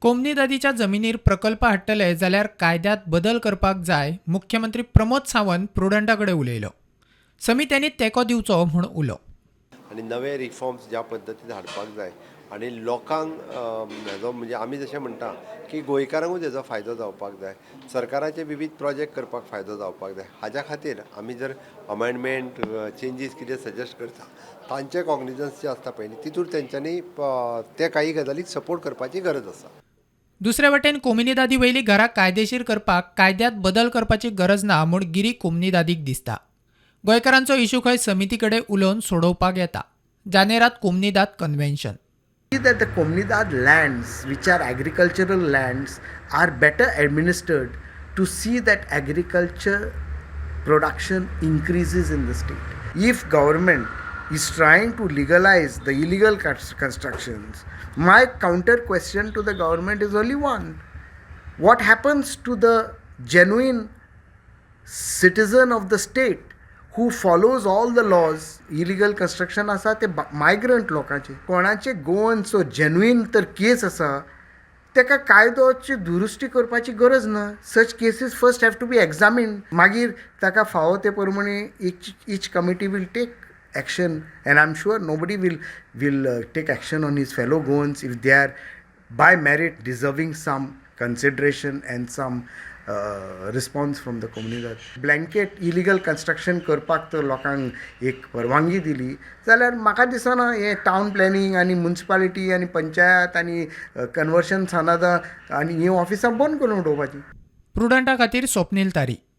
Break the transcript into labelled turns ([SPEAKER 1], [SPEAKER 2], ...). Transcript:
[SPEAKER 1] कोमनीदादीच्या जमिनीर प्रकल्प हाडटले जाल्यार कायद्यांत बदल करपाक जाय. मुख्यमंत्री प्रमोद सावंत प्रुडंटा कडेन उलयलो. समित्यांनी तेंको दिवचो म्हूण उलो.
[SPEAKER 2] आनी नवे रिफॉर्म्स ज्या पद्दतीन हाडपाक जाय आनी लोकांक हेजो, म्हणजे आमी जशें म्हणटा की गोंयकारांकूच हेजो फायदो जावपाक जाय, सरकाराचे विवीध प्रोजेक्ट करपाक फायदो जावपाक जाय, हाज्या खातीर आमी जर अमेंडमेंट, चेंजीस कितें सजेस्ट करता, तांचे कॉग्निजन्स जे आसता पळय न्ही, तितूर तेंच्यांनी ते काही गजालीक सपोर्ट करपाची गरज आसा.
[SPEAKER 1] दुसरे वटेन कोमुनिदादी वयली घरां कायदेशीर करपाक कायद्यांत बदल करपाची गरज ना म्हूण गिरी कोमुनिदादीक दिसता. गोंयकारांचो इशू खंय समिती कडेन उलोवन सोडोवपाक येता. जानेरात कोमुनिदाद convention.
[SPEAKER 3] That the Comunidade lands, which are agricultural lands, are better administered to see that agriculture production increases in the state. If government is trying to legalize the illegal constructions, my counter question to the government is only one. What happens to the genuine citizen of the state who follows all the laws? Illegal construction आसा ते migrant लोकांचे. कोणाचे गोवन्सो genuine तर केस आसा, तेका कायदोची दुरुस्ती करपाची गरज ना. Such cases first have to be examined. मागीर ताका फावो ते प्रमाणे each committee will take action, and I am sure nobody will take action on his fellow Goans if they are by merit deserving some consideration and some response from the Comunidade. Blanket illegal construction करपाक तर लोकांक एक परवानगी दिली जाल्यार म्हाका दिसना हें टावन प्लॅनिंग आनी मुन्सिपालिटी आनी पंचायत आनी कन्वर्शन सानादा आनी हीं ऑफिसां बंद करून उडोवपाचीं.
[SPEAKER 1] प्रुडंटा खातीर स्वप्नील तारी.